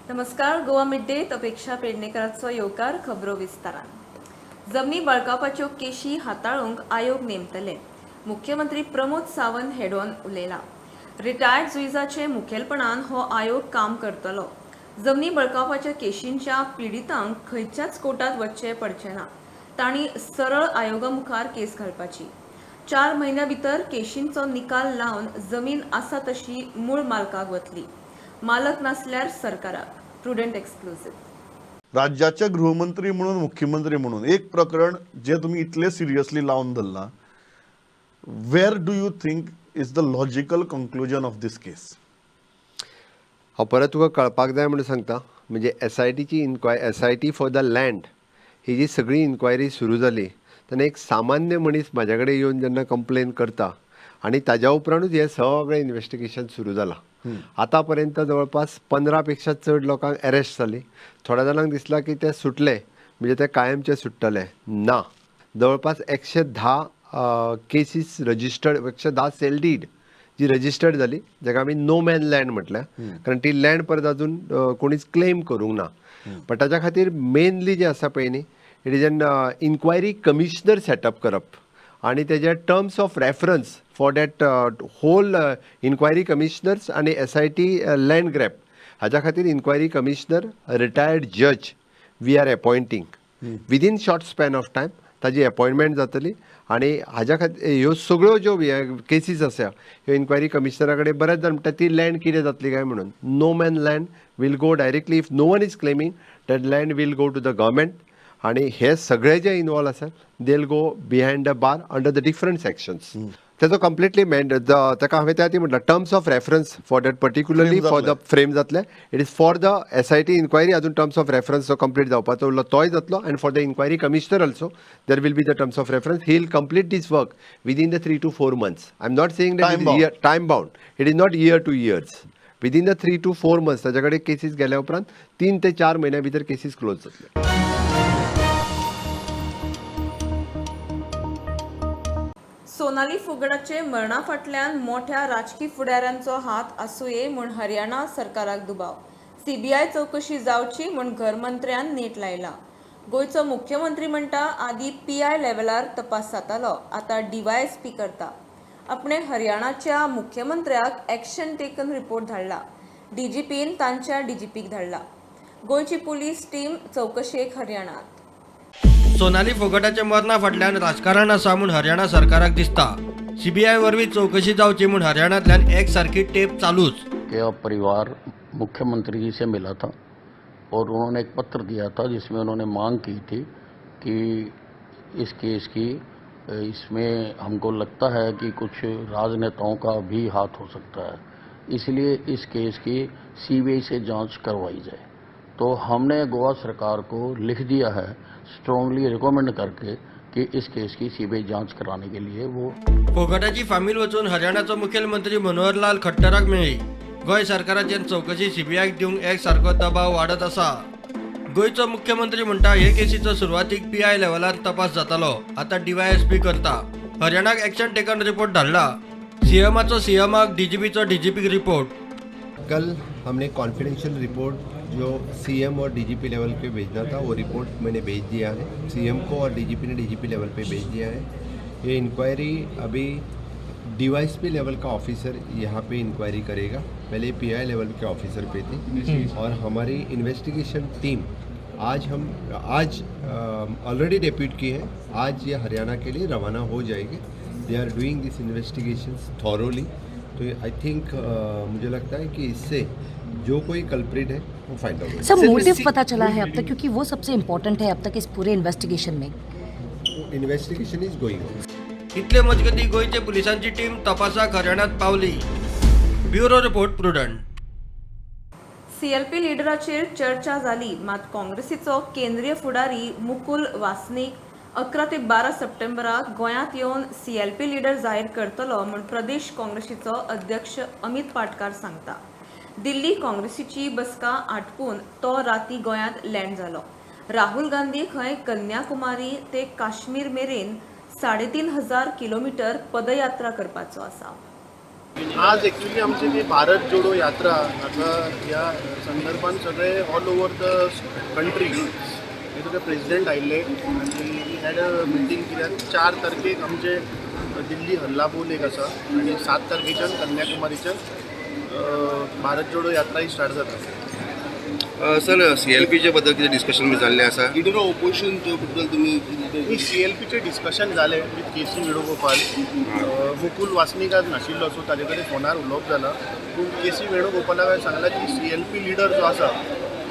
नमस्कार, गोवा मिड डेत अपेक्षा पेडणेकराचो येवकार. खबरो विस्तारान. जमनी बळकावपाच्यो केशी हाताळूंक आयोग नेमतले. मुख्यमंत्री प्रमोद सावंत हेडोन उलयला. रिटायर्ड जुईजाचे मुखेलपणान हो आयोग काम करतलो. जमनी बळकावपाच्या केशींच्या पिडितांक खंयच्याच कोर्टात वचचें पडचें ना. तांणी सरळ आयोगा मुखार केस घालपाची. 4 म्हयन्या भितर केशींचो निकाल लावन जमीन आसा तशी मूळ मालकाक वतली. मालक नासल्यार सरकाराक. Prudent exclusive. राज्याचे गृहमंत्री म्हणून, मुख्यमंत्री म्हणून एक प्रकरण जे तुम्ही इतले सिरियसली लावन धरला, where do you think is the logical conclusion of this case? हांव परत तुका कळपाक जाय म्हणून सांगता. म्हणजे एस I टीची SIT for the land ही जी सगळी इन्क्वायरी सुरू जाली तेन्ना एक सामान्य मनीस म्हाज्या कडेन येवन जेन्ना कंप्लेन करता आनी ताज्या उपरांतूच हें सगळें इन्वेस्टिगेशन सुरू जालां. आतां पर्यंत जवळपास 15 पेक्षा चड लोकांक अरेस्ट जाली. थोड्या जाणांक दिसलां की ते सुटले म्हणजे ते कायमचे सुट्टले ना. जवळपास 110 केसीस रजिस्टर्ड, 110 सेल did जी रजिस्टर्ड जाली, जाका आमी नो मॅन लँड म्हटल्या, कारण ती लँड परत अजून कोणीच क्लेम करूंक ना. बट ताच्या खातीर मेनली जे आसा पळय न्ही, it is an inquiry commissioner setup करप आनी तेजे terms of reference for that whole inquiry commissioners आनी SIT land grab हाज्या खातीर इन्क्वायरी कमिशनर रिटायर्ड जज we are appointing within short span of time. ताजी अपॉयंटमेंट जातली आनी हाज्या खातीर ह्यो सगळ्यो ज्यो केसीस आसा ह्यो इन्क्वायरी कमिशनरा कडेन. बरेच जाण म्हणटा ती लँड कितें जातली काय म्हणून. No man land will go directly, if no one is claiming that land will go to the government आनी हे सगळे जे इनवॉल्व आसा they will go behind the bar under the different sections. तेजो कंप्लिटली मेन ताका हांवें त्या खातीर म्हटलां terms of reference for that particularly for the frame जातले. It is for the SIT inquiry. अजून टर्म्स ऑफ रेफरन्स जो complete जावपाचो उरलो तोय जातलो. And for the inquiry commissioner also there will be the terms of reference. He will complete this work within the 3 to 4 months. I am not saying that year time bound, it is not year to years. Within the 3 to 4 months ताच्या कडेन cases गेल्या उपरांत 3 ते 4 म्हयन्या भितर cases close जातले. सोनाली फोगटाचे मरणा फाटल्यान मोठ्या राजकी फुडाऱ्यांचो हात आसुये म्हूण हरियाणा सरकाराक दुबाव. सीबीआय चवकशी जावची म्हूण घरमंत्र्यान नेट लायला. गोंयचो मुख्यमंत्री म्हणटा आदी पीआय लेव्हलार तपास जातालो, आतां डीवायएसपी करता. आपणे हरियाणाच्या मुख्यमंत्र्याक एक्शन टेकन रिपोर्ट धाडला. डीजीपीन तांच्या डीजीपीक धाडला. गोंयची पुलीस टीम चवकशेक हरियाणात. सोनाली फोगटाच्या मरणा फाटल्यान राजकारण आसा म्हूण हरियाणा सरकाराक दिसता. सीबीआय वरवीं चवकशी जावची म्हूण हरियाणांतल्यान एक सारकी टेप चालूच. के परिवार मुख्यमंत्री जी से मिला था और उन्होंने एक पत्र दिया था जिसमें उन्होंने मांग की थी कि इस केस की इसमें हमको लगता है कि कुछ राजनेताओं का भी हाथ हो सकता है, इसलिए इस केस की सीबीआई से जांच करवाई जाए। तो हमने गोवा सरकार को लिख दिया है स्ट्रांगली रिकमेंड करके कि इस केस की सीबीआई जांच कराने के लिए वो फोगटाची फामील वचून हरियाणाचो मुख्यमंत्री मनोहरलाल खट्टराक मेळ्ळी। गोंय सरकाराचेर चवकशी सीबीआयक दिवंक एक सारको दबाव वाडत आसा। गोंयचो मुख्यमंत्री म्हणटा हे केसीचो सुरवातीक पीआय लेव्हलार तपास जातालो, आतां डीवायएसपी करता। हरियाणाक एक्शन टेकन रिपोर्ट धाडला। सीएमाचो सीएमाक, डीजीपीचो डीजीपीक रिपोर्ट। कल हमने कॉन्फिडेंशियल रिपोर्ट जो सीएम और डीजीपी लेवल पे भेजना था वो रिपोर्ट मैंने भेज दिया है सीएम को और डीजीपी ने डीजीपी लेवल पे भेज दिया है। ये इंक्वायरी अभी डीवाईएसपी लेवल का ऑफिसर यहाँ पे इंक्वायरी करेगा, पहले पीआई लेवल के ऑफिसर पे थी। और हमारी इन्वेस्टिगेशन टीम आज हम आज ऑलरेडी डेप्यूट की है, आज ये हरियाणा के लिए रवाना हो जाएगी। They are doing this investigation thoroughly. तो I think मुझे लगता है कि इससे जो कोई कल्प्रिट है वो फाइंड आउट। सर मोटिव पता चला है अब तक, क्योंकि वो सबसे इम्पोर्टेंट है अब तक इस पूरे इन्वेस्टिगेशन में। Investigation is going on. इतले मजगती गोंयचे पुलिसांची टीम तपासाक हरियाणात पावली। Bureau report, Prudent. CLP लिडराचेर चर्चा जाली, मात काँग्रेसीचो केंद्रीय फुडारी मुकुल वासनीक 11 ते 12 सप्टेंबराक गोंयांत येवन सीएलपी लिडर जाहीर करतलो म्हूण प्रदेश काँग्रेसीचो अध्यक्ष अमित पाटकार सांगता। दिल्ली काँग्रेसीची बसका आटपून तो राती गोंयांत लँड जालो। राहुल गांधी खंय कन्याकुमारी ते काश्मीर मेरेन 3500 किलोमीटर पदयात्रा करपाचो आसा। आज एक्चुअली आमची ती भारत जोडो यात्रा हाका ह्या संदर्भान सगळे ऑल ओवर the country हे तुगे प्रेजिडेंट आयिल्ले आनी we had a meeting, कित्याक 4 तारखेक आमचे दिल्ली हल्ला बोल एक आसा आनी 7 तारखेच्यान कन्याकुमारीच्यान भारत जोडो यात्रा ही स्टार्ट जाता. सर, सीएलपीच्या बद्दल कितें डिस्कशन बी जाल्लें आसा? लिडर ऑफ ओपोजिशन बद्दल तुमी? सी एल पीचें डिस्कशन जालें with K C Venugopal. Mukul Wasnik आज नाशिल्लो, सो ताजे कडेन फोनार उलोवप जालां. पूण के सी वेणुगोपालाक हांवें सांगलां की सी एल पी लिडर जो आसा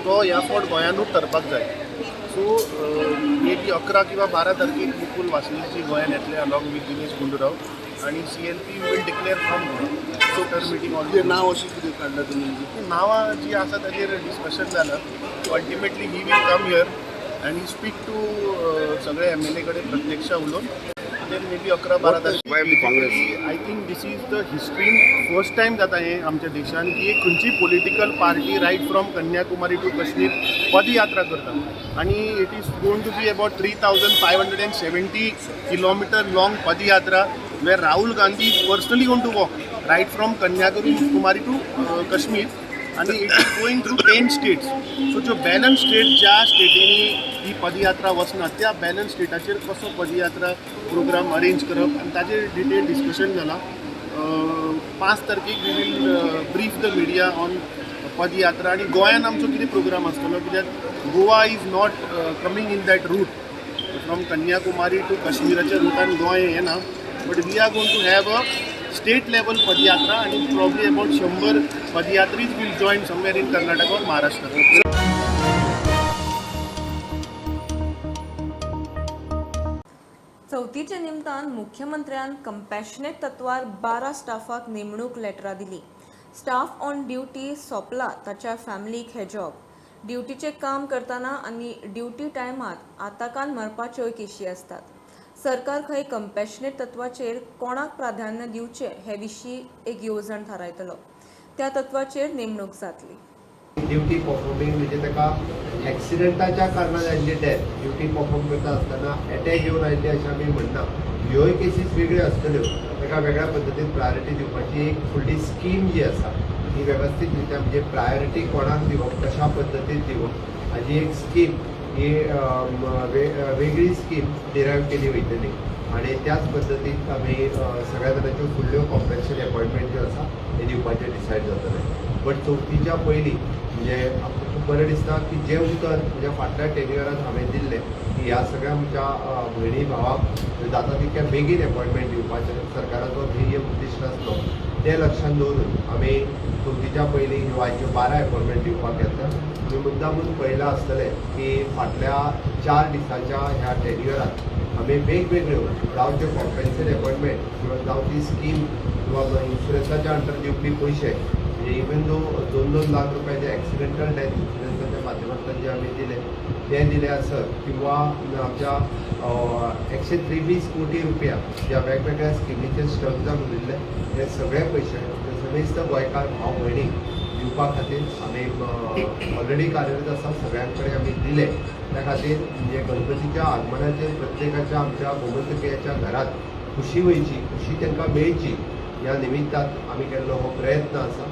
तो ह्या फावट गोंयानूच तरपाक जाय. सो मे बी 11 किंवा 12 तारखेक मुकुल वासनीकजी गोंयान येतले अलॉंग विथ दिनेश गुंडूराव आनी CLP will declare from Goa. So तर मिटींग ऑलरेडी. नांव अशें कितें काडलां तुमी? नांवां जी आसा ताजेर डिस्कशन जालां. Ultimately he will come here आनी स्पीक टू सगळे एम एल ए कडेन प्रत्यक्ष उलोवन then may be 11-12 तारखेक. Congress I think this is the हिस्ट्रीन first time जाता हें आमच्या देशान की एक खंयची political party right from Kanyakumari to Kashmir padyatra करता आनी it is going to be about 3570 kilometre long padayatra where Rahul Gandhi is personally going to walk right from Kanyakumari to Kashmir आनी it is going through 10 states. So ज्यो balance state, ज्या स्टेटींनी ही पदयात्रा वचना त्या balance स्टेटाचेर कसो padyatra programme arrange करप आनी ताजेर detail discussion जालां. 5 तारखेक we will brief the media on padayatra आनी गोंयान आमचो कितें प्रोग्राम आसतलो, कित्याक Goa is not coming in that route from Kanyakumari to कश्मीराच्या रुटान Goa येना, but we are going to have a state level padayatra आनी probably about 100 पदयात्रीज will join somewhere in Karnataka or Maharashtra. चवथीच्या निमतान मुख्यमंत्र्यान कंपॅशनेट तत्वार 12 स्टाफाक नेमणूक लेटरां दिली. स्टाफ ऑन ड्युटी सोंपला ताच्या फॅमिलीक हे जॉब. ड्युटीचें काम करतना आनी ड्युटी टायमांत आताकान मरपाच्योय केशी आसतात. सरकार खंय कंपॅशनेट तत्वाचेर कोणाक प्राधान्य दिवचें हे विशीं एक येवजण थारायतलो. त्या तत्वाचेर नेमणूक जातली. ड्युटी परफॉर्मिंग म्हणजे ताका एक्सिडंटाच्या कारणान आयिल्ली डेथ, ड्युटी परफॉर्म करता आसतना एटॅक येवन आयिल्ली अशें आमी म्हणना. ह्योय केसीस वेगळ्यो आसतल्यो, ताका वेगळ्या पद्दतीन प्रायोरिटी दिवपाची एक फुडली स्कीम जी आसा ती वेवस्थीत रित्या, म्हणजे प्रायोरिटी कोणाक दिवप, कशा पद्दतीन दिवप हाजी एक स्कीम ही वेगळी स्कीम डिरायव केली वयतली आनी त्याच पद्दतीन आमी सगळ्या जाणांच्यो फुडल्यो कॉम्पेन्सेशन अपॉयंटमेंट ज्यो आसा ते दिवपाचें डिसायड जातलें. बट चवथीच्या पयलीं म्हणजे आमकां खूब बरें दिसता की जें उतर म्हणजे फाटल्या टेन्युअरान हांवें दिल्लें की ह्या सगळ्या आमच्या भयणी भावांक जाता तितक्या बेगीन अपॉयंटमेंट दिवपाचें सरकाराचो ध्येय उद्दिश्ट आसलो तें लक्षांत दवरून आमी चवथीच्या पयलीं ह्यो आयच्यो 12 अपॉयंटमेंट दिवपाक येता. तुमी मुद्दामून पळयलां आसतलें की फाटल्या 4 दिसांच्या ह्या टेन्युअरात आमी वेगवेगळ्यो जावं त्यो कॉम्पेन्सेट अपॉयंटमेंट किंवा जावं ती स्कीम किंवा इन्शुरन्साच्या अंडर दिवपी पयशे, म्हणजे इवन दो 2-2 लाख रुपये जे एक्सिडेंटल डेथ इन्शुरन्साच्या माध्यमांतल्यान जे आमी दिले ते दिले आसत किंवा आमच्या 123 कोटी रुपया ज्या वेगवेगळ्या स्किमीचेर स्टक जावन उरिल्ले ते सगळे पयशे समेस्त गोंयकार भाव भयणीक दिवपा खातीर आमी ऑलरेडी कार्यरत आसा, सगळ्यां कडेन आमी दिले. त्या खातीर म्हणजे गणपतीच्या आगमनाचेर प्रत्येकाच्या आमच्या गोमंतकीयाच्या घरात खुशी वयची, खुशी तांकां मेळची ह्या निमित्तान आमी केल्लो हो प्रयत्न आसा.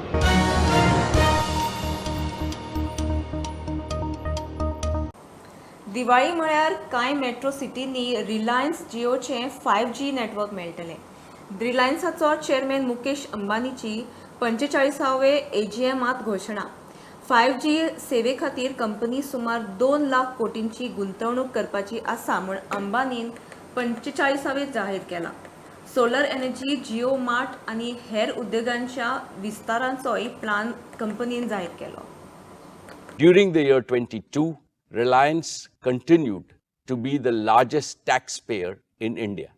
दिवाळी म्हळ्यार कांय मेट्रो सिटींनी रिलायन्स जिओचें 5G network मेळटलें. रिलायन्साचो चेअरमॅन मुकेश अंबानीची 45वे एजीएमांत घोशणा. 5G सेवे खातीर कंपनी सुमार 2 लाख कोटींची गुंतवणूक करपाची आसा म्हूण अंबानीन 45वे जाहीर केला. सोलर एनर्जी, जिओ मार्ट आनी हेर उद्देगांच्या विस्तारांचोय प्लान कंपनीन जाहीर केलो. During the year 22, Reliance continued to be the largest taxpayer in India.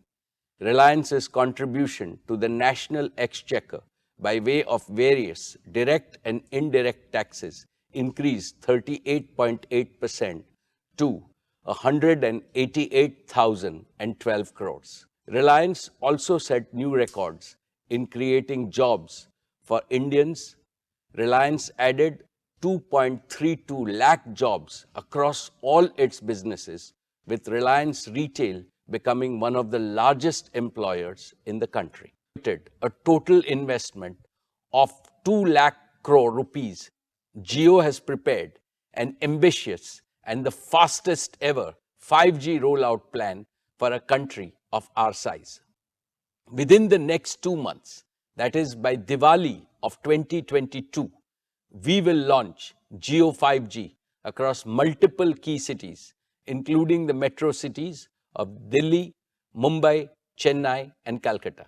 Reliance's contribution to the national exchequer by way of various direct and indirect taxes increased 38.8% to 188,012 crores. Reliance also set new records in creating jobs for Indians. Reliance added 2.32 lakh jobs across all its businesses, with Reliance Retail becoming one of the largest employers in the country. A total investment of 2 lakh crore rupees, Jio has prepared an ambitious and the fastest ever 5G rollout plan for a country of our size. Within the next 2 months, that is by Diwali of 2022, we will launch Jio 5G across multiple key cities, including the metro cities of Delhi, Mumbai, Chennai and Calcutta.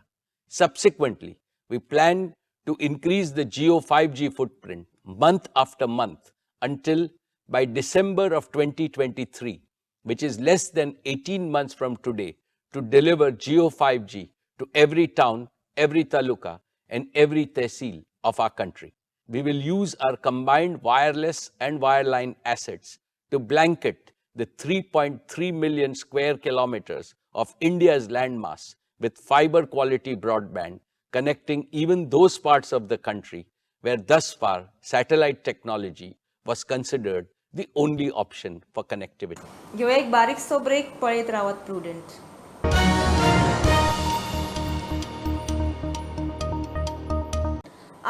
Subsequently, we plan to increase the Jio 5G footprint month after month until by December of 2023, which is less than 18 months from today, to deliver Jio 5G to every town, every taluka and every tehsil of our country. We will use our combined wireless and wireline assets to blanket the 3.3 million square kilometers of India's landmass with fiber quality broadband, connecting even those parts of the country where thus far satellite technology was considered the only option for connectivity. घेऊया एक बारीकसो break, पळयत रावात prudent.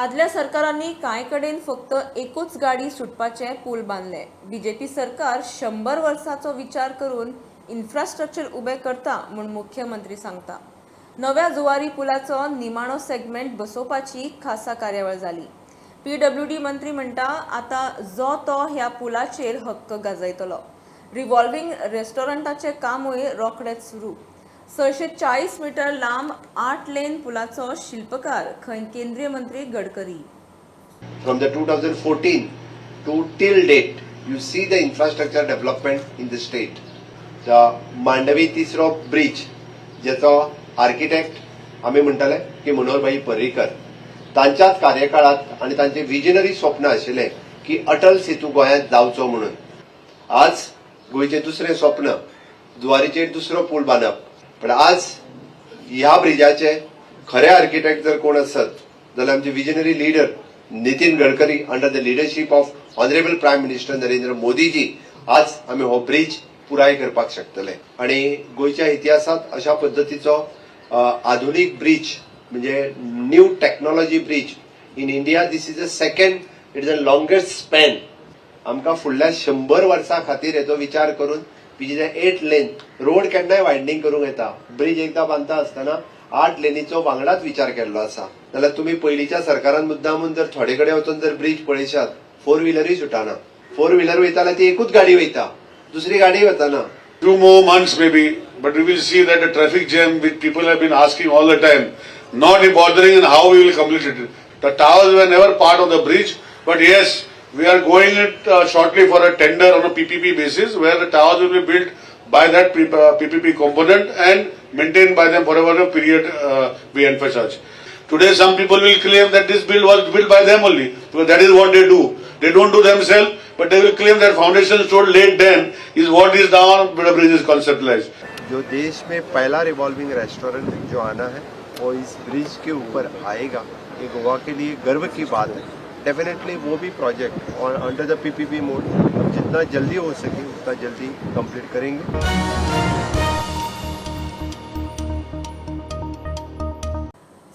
आदल्या सरकारांनी कांय कडेन फक्त एकूच गाडी सुटपाचें पूल बांदले. बीजेपी सरकार 100 वर्सांचो विचार करून इन्फ्रास्ट्रक्चर उबें करता म्हूण मुख्यमंत्री सांगता. नव्या जुवारी पुलाचो निमाणो सेगमेंट बसोवपाची खासा कार्यावळ जाली. पीडब्ल्यूडी मंत्री म्हणटा आतां जो तो ह्या पुलाचेर हक्क गाजयतलो. रिव्हॉल्विंग रेस्टॉरंटाचें कामूय रोखडेंच सुरू. 640 मीटर लांब 8 लेन पुलाचो शिल्पकार खंय केंद्रीय मंत्री Gadkari. From the 2014 to till date, you see the infrastructure development in the state. The Mandovi तिसरो ब्रिज ज्याचो आर्किटेक्ट आमी म्हणटाले की मनोहरभाई पर्रीकर, तांच्याच कार्यकाळात आनी तांचे विजनरी स्वप्न आशिल्लें की अटल सेतू गोंयांत जावचो म्हणून. आज गोंयचें दुसरें स्वप्न जुवारीचेर दुसरो पूल बांदप, पण आज ह्या ब्रिजाचे खरे आर्किटेक्ट जर कोण आसत जाल्यार आमचे visionary leader Nitin Gadkari under the leadership of honourable prime minister Narendra Modiji आज आमी हो ब्रिज पुराय करपाक शकतले. आनी गोंयच्या इतिहासांत अशा पद्दतीचो आधुनीक ब्रिज म्हणजे new technology bridge in India, this is a second, it is a longest span. आमकां फुडल्या 100 वर्सां खातीर हेचो विचार करून which is a 8 lane road केन्नाय वायडनींग करूंक येता, ब्रिज एकदां बांदता आसतना 8 लेनीचो वांगडाच विचार केल्लो आसा. जाल्यार तुमी पयलींच्या सरकारान मुद्दामून जर थोडे कडेन वचून जर ब्रिज पळयशात, 4 व्हिलरूय सुटाना. 4 व्हिलर वयता जाल्यार ती एकूच गाडी वयता, दुसरी गाडी वताना. 2 more months maybe, but we will see that the traffic jam which people have been asking all the time, not bothering in how we will complete it. The towers were never part of the bridge, but yes, we are going it shortly for a tender on a PPP basis where the towers will be built by that PPP component and maintained by them for a period we emphasize. Today some people will claim that this build was built by them only, because that is what they do. They don't do themselves, but they will claim that foundation stone laid then is what is now the bridge is conceptualized. जो देश में पहला revolving restaurant जो आना है वो इस bridge K ऊपर आएगा, ये गोवा के लिए गर्व की बात है. डेफिनेटली वो भी project Aur under the PPP mode हम जितना जल्दी हो सके उतना जल्दी कंप्लीट करेंगे.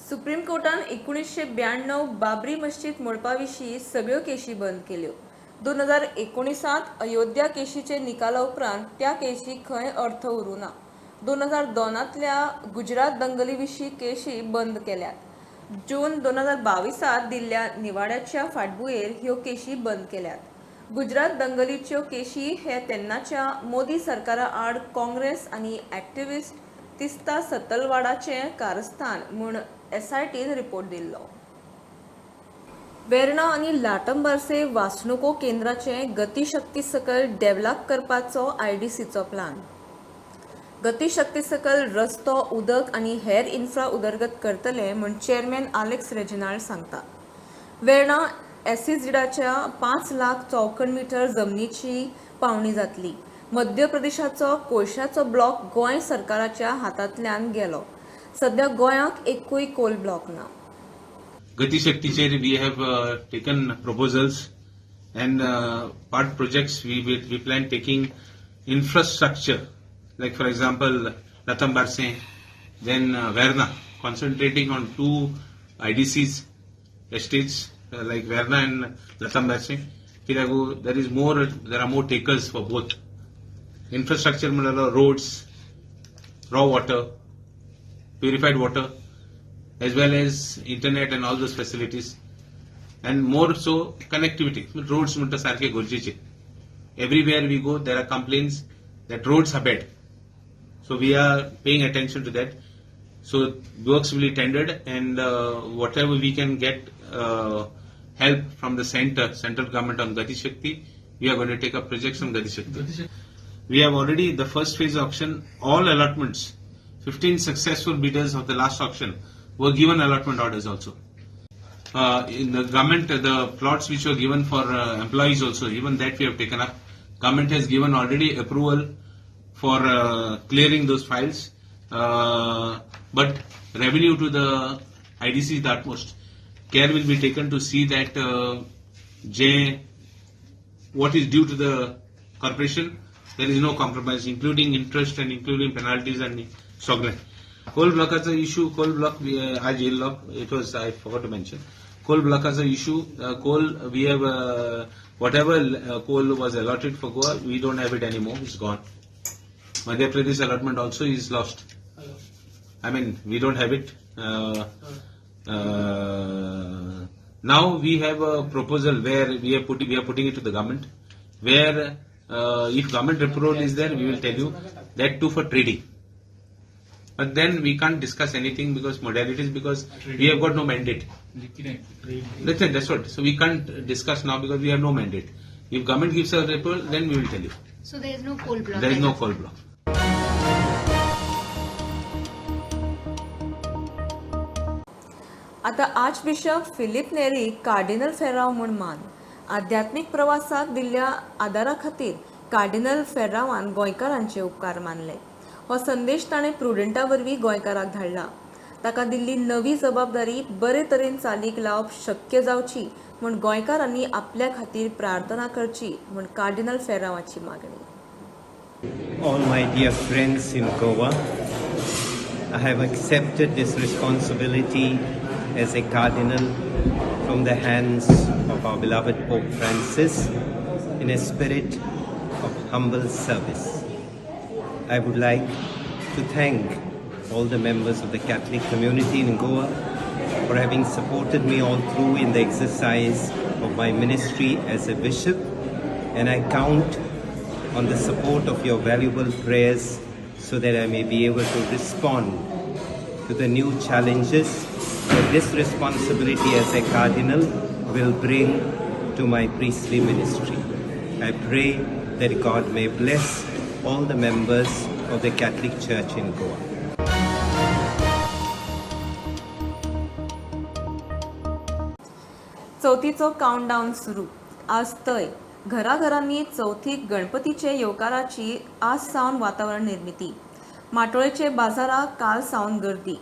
सुप्रीम कोर्टान 1992 बाबरी मस्जिद मोडपा विशीं सगळ्यो केशी बंद केल्यो. 2019 अयोध्या केशीचे निकाला उपरांत त्या केशी खंय अर्थ उरूं ना. 2002 गुजरात दंगली विशीं केशी बंद केल्यात. जून 2022 दिल्ल्या निवाड्याच्या फाटभुंयेर ह्यो केशी बंद केल्यात. गुजरात दंगलीच्यो केशी हे तेन्नाच्या मोदी सरकारा आड काँग्रेस आनी ॲक्टिव्हिस्ट तिस्ता सतलवाडाचें कारस्थान म्हूण एसआयटीन रिपोर्ट दिल्लो. वेर्णा आनी लाटंबार्से वासणुको केंद्राचें गतिशक्ती सकल डेव्हलप करपाचो आयडीसीचो प्लान. गतिशक्ती सकल रस्तो, उदक आनी हेर इन्फ्रा उदरगत करतले म्हूण चेअरमॅन आलेक्स रेजिनाल्ड सांगता. वेर्णा एसईझेडाच्या 5 लाख चौखण मीटर जमनीची पावणी जातली. मध्य प्रदेशाचो कोळशाचो ब्लॉक गोंय सरकाराच्या हातांतल्यान गेलो. सध्या गोंयाक एकूय कोल ब्लॉक ना. गतिशक्तीचेर we have taken proposals and part projects we plan taking infrastructure like for example Latambarse, then Verna concentrating on 2 IDCs estates like Verna and Latambase. कित्याक there are more takers for both. Infrastructure म्हणल्यार roads, raw water, purified water, as well as internet and all those facilities, and more so connectivity. Roads म्हणटा सारखे गरजेचे. Everywhere we go there are complaints that roads are bad. So we are paying attention to that. So works will be tendered, and whatever we can get help from the central government on Gati Shakti, we are going to take up projects on Gati Shakti. We have already the first phase auction, all allotments, 15 successful bidders of the last auction were given allotment orders also. In the government, the plots which were given for employees also, even that we have taken up. Government has given already approval for clearing those files, but revenue to the IDC is the utmost. Care will be taken to see that what is due to the corporation, there is no compromise, including interest and including penalties and सगळें. Coal ब्लॉकाचो issue, coal block आज येयल्लो, it was, I forgot to mention, coal ब्लॉकाचो issue, coal we have whatever coal was allotted for Goa, we don't have it anymore, it's gone. Madhya Pradesh allotment also is lost. I mean, we don't have it. Now we have a proposal where we are putting it to the government, where if government approval is there, we will tell you that too for trading. But then we can't discuss anything because modalities, because we have got no mandate. That's it, that's what. So we can't discuss now because we have no mandate. If government gives us approval, then we will tell you. So there is no coal block. There is no coal block. आता archbishop Filipe Neri cardinal Ferrao म्हूण मान. आध्यात्मीक प्रवासाक दिल्ल्या आदारा खातीर cardinal फेर्रांवान गोंयकारांचे उपकार मानले. हो संदेश ताणें प्रुडंटा वरवीं गोंयकाराक धाडला. ताका दिल्ली नवी जबाबदारी बरे तरेन चालीक लावप शक्य जावची म्हूण गोंयकारांनी आपल्या खातीर प्रार्थना करची म्हूण कार्डिनल फेर्रांवाची मागणी. All my dear friends in Goa, I have accepted this responsibility as a cardinal from the hands of our beloved Pope Francis in a spirit of humble service. I would like to thank all the members of the Catholic community in Goa for having supported me all through in the exercise of my ministry as a bishop, and I count on the support of your valuable prayers so that I may be able to respond to the new challenges that this responsibility as a cardinal will bring to my priestly ministry. I pray that God may bless all the members of the Catholic Church in Goa. चवथीचो काउंटडावन सुरू. आज तय घराघरांनी चवथीक गणपतीचे येवकाराची आज सावन वातावरण निर्मिती. माटोळेचे बाजाराक काल सावन गर्दी.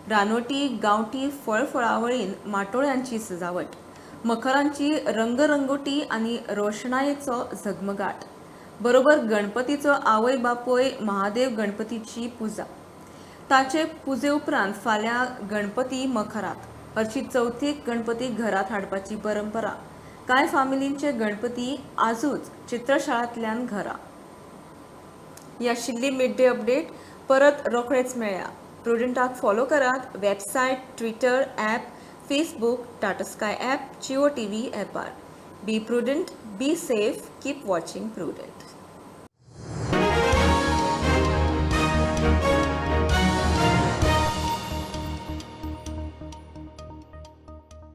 रानवटी गांवठी फळफळावळीन माटोळ्यांची सजावट, मखरांची रंगरंगोटी आनी रोशणायेचो झगमगाट, बरोबर गणपतीचो आवय बापूय महादेव गणपतीची पुजा. ताचे पुजे उपरांत फाल्यां गणपती मखरात. हरशी चवथीक गणपती घरात हाडपाची परंपरा. कांय फामिलींचे गणपती आजूच चित्रशाळांतल्यान घरा. ही आशिल्ली मिड डे अपडेट. परत रोखडेच मेळया. प्रुडंटाक फॉलो करात website, Twitter, app, Facebook, Tata Sky app, Jio TV ॲपार. Be prudent, be safe, keep watching Prudent.